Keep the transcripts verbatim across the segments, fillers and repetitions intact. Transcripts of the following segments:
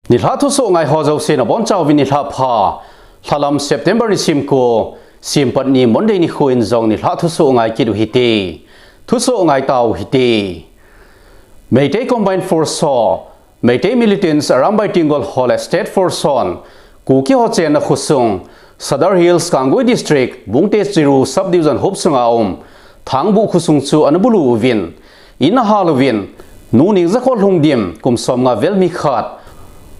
Nilhah thusoh ngai ho jouse nabonchauvin nilhah pha. Lhalam September nisim ko, Simpatni Monday nikho in jong nilhah thusoh ngai kit u hite. Thusoh ngai tau hite. Meitei Combined Force ho, Meitei militants Arambai Tenggol ho le State Force hon Kuki ho chenna khosung, Sadar Hills, Kangui District, Bungte Chiru Subdivision hop sunga um Thangbuh khosung chu ana bulu uvin, in ahal uvin, Nu Ningjakhol Lhungdim, kum somnga vel mi khat,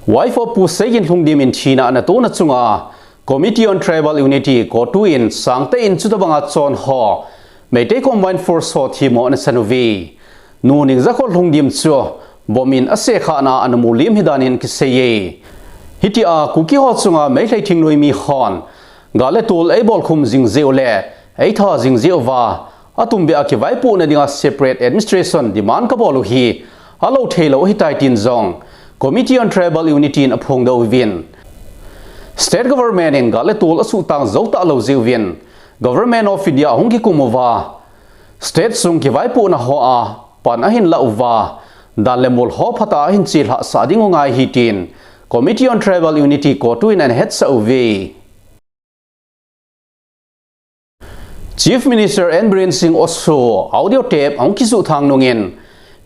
wife of Pu Seigin Lhungdim in thina ana tona chunga, Committee on Tribal Unity, CoTU in sangtah in chutabanga chon ho, Meitei Combined Force ho themmo ana chan uve. Nu Ningjakhol Lhungdim chu bomb in asekhahna ana mu lim hidan in kiseiye. Hitia Kuki ho chunga Meitei thingnoimi hon gal le tol eibolkhum jing jeh u le eitha jing jeh uva, atumbeh a kivaipohna dinga separate administration demand kabol u hi alou theilou ahitai tin jong Committee on Tribal Unity in aphongdoh uvin, State Government in gal le tol asuhtang jou talou jeh uvin, Government of India ahung kikum uva, State sung kivaipohna hoa pan ahin la uva, dan le mol ho phatah a ahin chelhah sah ding u ngai ahi tin Committee on Tribal Unity, CoTU in ana hetsah uve. Chief Minister N Biren Singh Oso audio tape ahung kisuhthang nungin,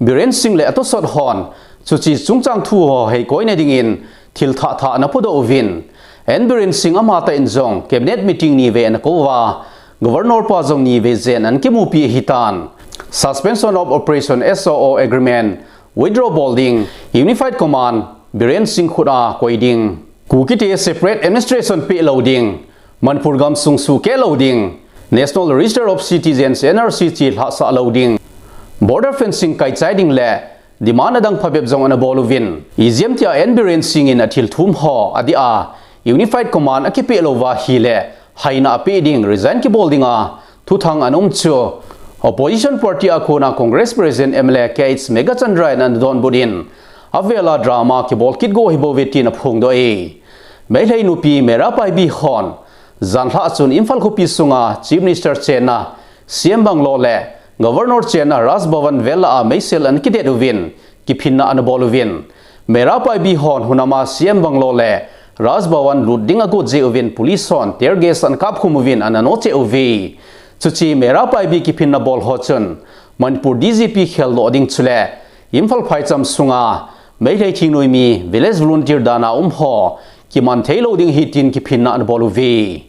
Biren Singh le atosot hon chuche chungchang thu ho heikoina dingin thil thah thah ana podoh uvin, N Biren Singh amatah in jong cabinet meeting nivei ana kou uva, Governor pa jong nivei jen ana kimupi ahitan. Suspension of Operation, S O O agreement withdraw bol ding, Unified Command Biren Singh khut a koi ding, Kukite separate administration peh lou ding, Manipur gamsung sukeh lou ding, National Register of Citizens, N R C, chelhah sah lou ding, border fencing kaichai ding le demand adang phabep jong ana bol uvin, ijeh ham tia N Biren Singh in athil thum ho adeh a Unified Command akipeh lou uva ahile haina apeh ding, resign kibol dinga thuthang ana um chu opposition party a kona Congress President M L A K H Meghachandra in ana donbut in, avel a drama kibol kit go ahi bouve tin aphongdoh e. Meitei nupi Meira Paibi hon janhi chun Imphal khopi sunga Chief Minister chenna C M bungalow le Governor chenna Raj Bhavan vel lah a meisel ana kidet uvin, kiphinna ana bol uvin, Meira Paibi hon hunam a C M bungalow le Raj Bhavan lut ding agot jeh uvin police hon tear gas ana kapkhum uvin ana nocheh uve. Chuche Meira Paibi kiphinna bol ho chun Manipur D G P kheldoh ding chule Imphal phaicham sunga Meitei thingnoimi village volunteer dan a um ho kiman theilou ding ahi tin kiphinna ana bol uve.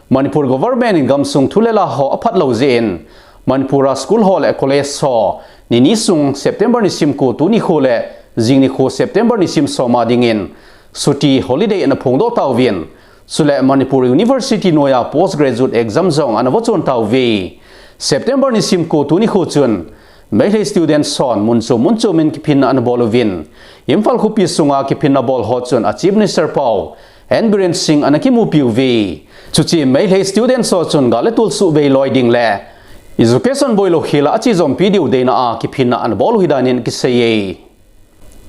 Manipur government in gamsung thu le la ho aphat lou jeh in, Manipur a school ho le college ho nini sung September nisim ko tuni kho le jing nikho September nisim som a dingin chuti holiday ana phongdoh tauvin, chule Manipur University noiya post graduate exam jong ana vohchon tauve. September nisim ko tuni kho chun Meitei students hon mun chom mun chom in kiphinna ana bol uvin, Imphal khopi sunga kiphinna bol ho chun a Chief Minister pau N Biren Singh ana kimupi uve. Chuche Meitei students ho chun gal le tol suhbei loi ding le education boilou khel a achejompi diu deina a kiphinna ana bol u ahi danin kiseiye.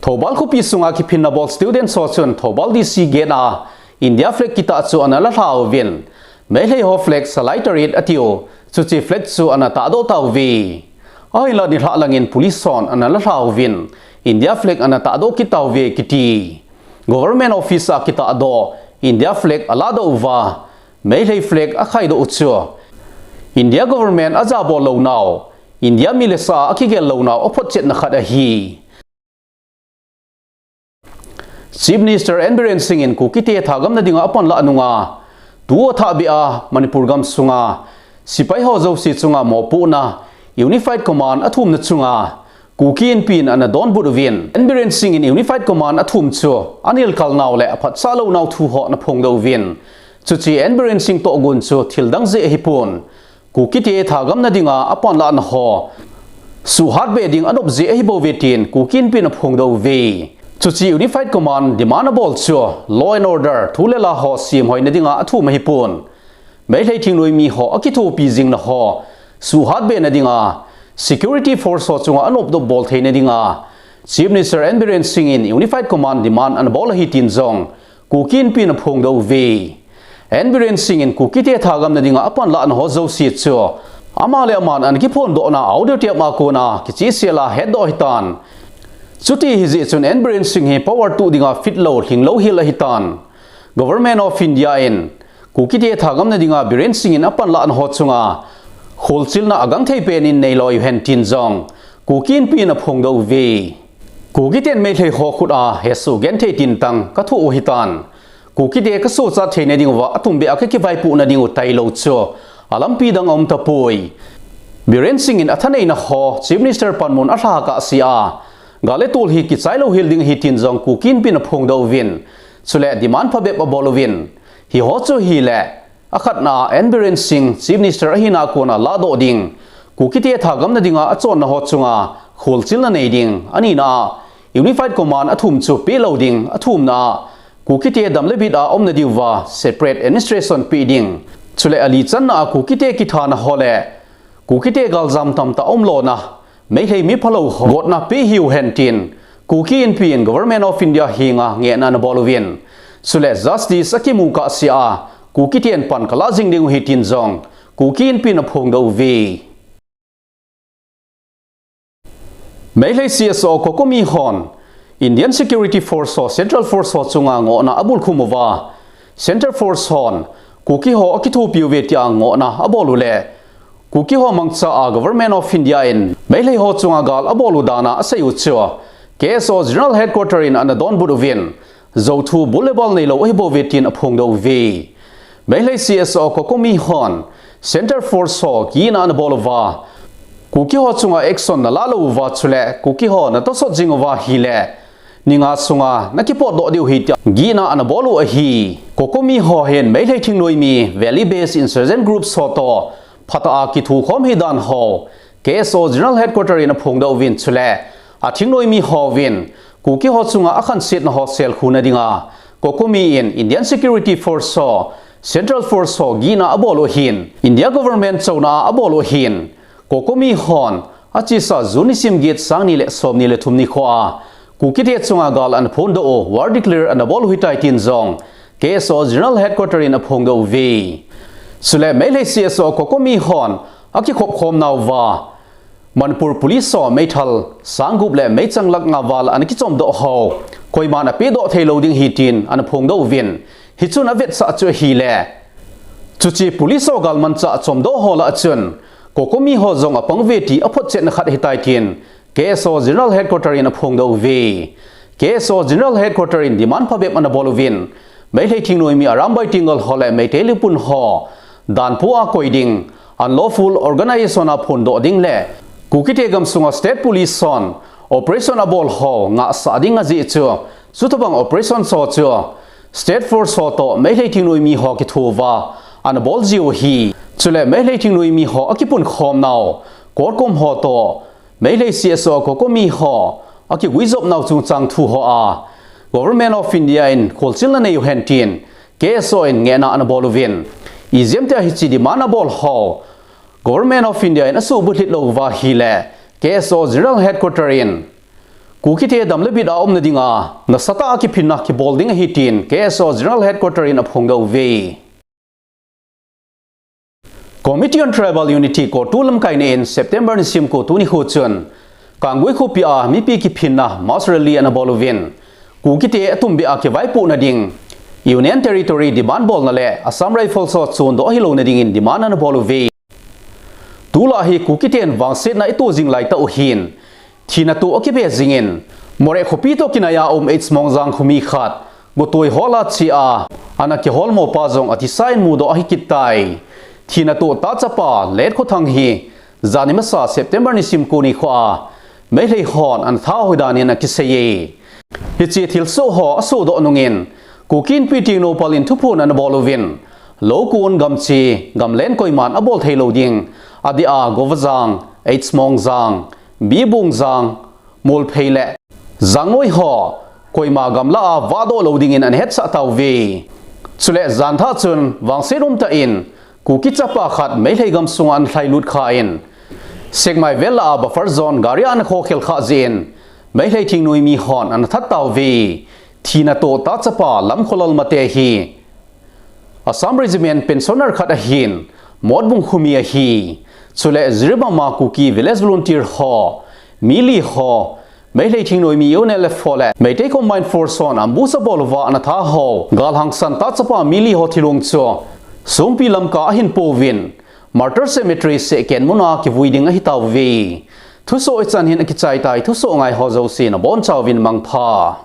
Thoubal khopi sunga kiphinna bol students ho chun Thoubal D C gate a India flag kitah chu ana lalha uvin, Meitei ho flag salai tarit atiu, chuche flag chu ana tahdoh tauve. Ahinla nilhah langin police hon ana lalha uvin, India flag ana tahdoh kit tauve kiti. Government office a kitahdoh India flag alahdoh uva, Meitei flag akhaidoh u chu India government ajabol lounau, India mi le sa a akigel lounau aphotchetna khat ahi. Chief Minister N Biren Singh in Kukite thagamna dinga apanlah nunga, tu athahbeh a Manipur gamsunga sepai ho jouse chunga mopohna Unified Command athumna chunga Kuki Inpi in ana donbut uvin, N Biren Singh in Unified Command athum chu anelkal nau le aphatsah lounau thu ho ana phongdoh uvin, chuche N Biren Singh tohgon chu thildang jeh ahipon, Kukite thagamna dinga apanlahna ho suhhatbeh ding anop jeh ahibouve tin Kuki Inpi in aphongdoh uve. Chuche Unified Command demand abol chu law and order, thu le la ho semhoina dinga athum ahipon, Meitei thingnoimi ho akithopi jingna ho suhhatbehna dinga security force ho chunga anopdop bol theina dinga Chief Minister N Biren Singh in Unified Command demand anabol ahi tin jong Kuki Inpi in aphongdoh uve. N Biren Singh in Kukite thagamna dinga apanlahna ho jouse chu ama le aman anakiphondohna audio tape a kona kichehsel a hetdoh ahitan. Chuti hijeh chun N Biren Singh hi power tuh dinga fit lou, lhing lou hel ahitan. Government of India in Kukite thagamna dinga Biren Singh in apanlahna ho chunga kholchilna agangthei pen in neilou u hen tin jong Kuki Inpi in aphongdoh uve. Kukiten Meitei ho khut a hesoh genthei tintang kathoh u ahitan. Kukite kasochat theina diuva atumbeh a kakivaipohna diu tailou chu alampi dang aum tapoi. Biren Singh in athaneina ho Chief Minister panmun alha kahsea, gal le tol hi kichai lou hel ding ahi tin jong Kuki Inpi in aphongdoh uvin, chule demand phabep abol uvin. Hiho chu ahile, akhatna a N Biren Singh Chief Minister ahina kona lahdoh ding, Kukite thagamna dinga achonna ho chunga kholchilna nei ding, anina a Unified Command athum chu pelou ding, athumna a Kukite dam le bit a umna diuva separate administration pe ding, chule ali channa a Kukite kithana ho le Kukite galjam tamtah umlouna, Meitei mi phalou ho gotna pe hiu hen tin Kuki Inpi in Government of India henga ngehna anabol uvin, chule justice akimu kahsea Kukiten pan kalah jing diu ahi tin jong Kuki Inpi in aphongdoh uve. Meitei C S O COCOMI hon Indian Security Force ho Central Force ho chunga ngohna abulkhum uva, Central Force hon Kuki ho akithopi uve tia ngohna abol u le Kuki ho mangcha a Government of India in Meitei ho chunga gal abol u dan a asei u chu K S O General Headquarter in anadonbut uvin, jouthu bul le bal neilou ahibouve tin aphongdoh uve. Meitei C S O COCOMI hon Central Force ho gihna anabol uva, Kuki ho chunga action nalah lou uva chule Kuki ho natosot jing uva ahile, ni nga sunga nakipotdoh diu ahi tia gihna anabol u ahi. COCOMI ho hin Meitei thingnoimi Valley Based Insurgent Groups ho toh phatah a kithukhom ahidan ho K S O General Headquarter in aphongdoh uvin, chule athingnoimi hovin Kuki ho chunga akhansetna ho selkhuhna dinga COCOMI in Indian Security Force ho, Central Force ho gihna abol u ahin, India Government chouna a abol u ahin, COCOMI hon achesa June nisim get, sang ni le som ni le thum nikho a Kukite chunga gal anaphondoh u, war declare anabol u ahitai tin jong K S O General Headquarter in aphongdoh uve. Chule Meitei C S O COCOMI hon akikhopkhomna uva Manipur Police ho meithal sang gup le meichang lakh nga val anakichomdoh ho koiman apedoh theilou ding ahi tin anaphongdoh uvin, hichun avetsah chu ahile, chuche Police ho galmanchah chomdoh ho lah a chun COCOMI ho jong apang uve ti aphotchetna khat ahitai tin K S O General Headquarter in aphongdoh uve. K S O General Headquarter in demand phabep anabol uvin, Meitei thingnoimi Arambai Tenggol ho le Meitei Leepun ho danpu a koi ding, unlawful organization a phondoh ding le Kukite gamsunga State Police hon operation abol ho ngahsah ding ajeh chu, chutobang operation ho chu State Force ho toh Meitei thingnoimi ho kithoa anabol jiu ahi. Chule Meitei thingnoimi ho akipunkhomnau, CORCOM ho toh Meitei C S O COCOMI ho akiguijopnau chungchang thu hoa Government of India in kholchilna nei u hen tin K S O in ngehna anabol uvin, ijemtia hiche demand abol ho Government of India in asuhbulhit lou uva ahile, K S O General Headquarter in Kukite dam le bit a umna dinga nasatah a kiphinna kibol ding ahi tin K S O General Headquarter in aphongdoh uve. Committee on Tribal Unity, CoTU lamkaina in September nisim ko tuni nikho chun Kanggui khopi a mipi kiphinna mass rally anabol uvin, Kukite atumbeh a kivaipohna ding, Union Territory demand bolna le Assam Rifles ho chondoh ahilouna dingin demand anabol uve. Tulai hi Kukiten vangsetna ito jing laitah u ahin, thina toh akibe jingin, Moreh khopi toh kinaiya um H Mongjang khomi khat gotoi hola chea ana kiholmo pa jong atisa in mudoh ahi kit tai. Thina toh tah chapa Letkhothang hi jani masa September nisim ko nikhoa Meitei hon ana that u ahi danin akiseiye. Hiche thilsoh ho asohdoh nungin, Kuki Inpi Tengnoupal pal in thuphon anabol uvin, loukon gamche, gamlen koiman abol theilou ding, adeh a Govajang, H Mongjang, B Bungjang, Molphei le Jangnoi ho koima gamla a vahdoh lou dingin ana hetsah tauve. Chule janthah chun vangset umtah in Kuki chapa khat Meitei gamsunga ana lhailut khan, Sekmai vel lah a buffer zone gari ana khokhel khah jeh in, Meitei thingnoimi hon ana that tauve. Thina toh tah chapa Lamkholal Mate hi Assam Regiment pensioner khat ahin, Motbung khomi ahi. Chule Jiribam a Kuki Village Volunteer ho, mi li ho, Meitei thingnoimi U N L F ho le Meitei Combined Force hon ambush abol uva ana tha ho galhangsan tah chapa mi li ho thilong chu Songpi Lamka ahin pouvin, Martyr Cemetery sehken muna kivui ding ahi tauve. Thusoh hichan hin akichai tai, thusoh ngai ho jouse nabonchauvin mangpha.